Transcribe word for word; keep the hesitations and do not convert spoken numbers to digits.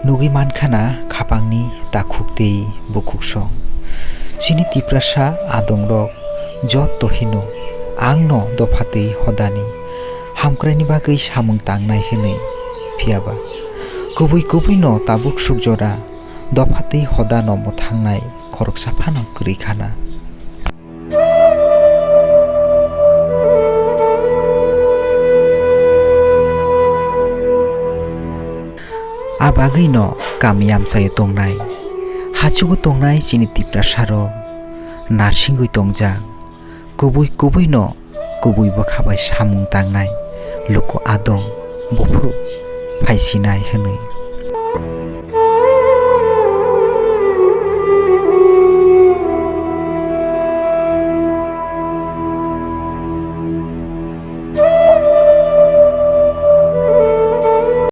Nugwi mankha na khapangni takhuk tei bukhuksong. Chini Tiprasa adongrok jotto hino, "Ang no dopha tei hodani hamkraini bagwi samung tangnai," hwnwi. Phiyaba kubui kubui no tabuk suk jora dopha tei hoda no mwthangnai khoroksa phano kwrwi khana. A bagwi no kami amchaio tongnai, hachugo tongnai chini Tiprasa rok narsingwi tongjak, kubui kubui no kubui bwkha bai samung tangnai luku adong buphuru phaisinai hwnwi.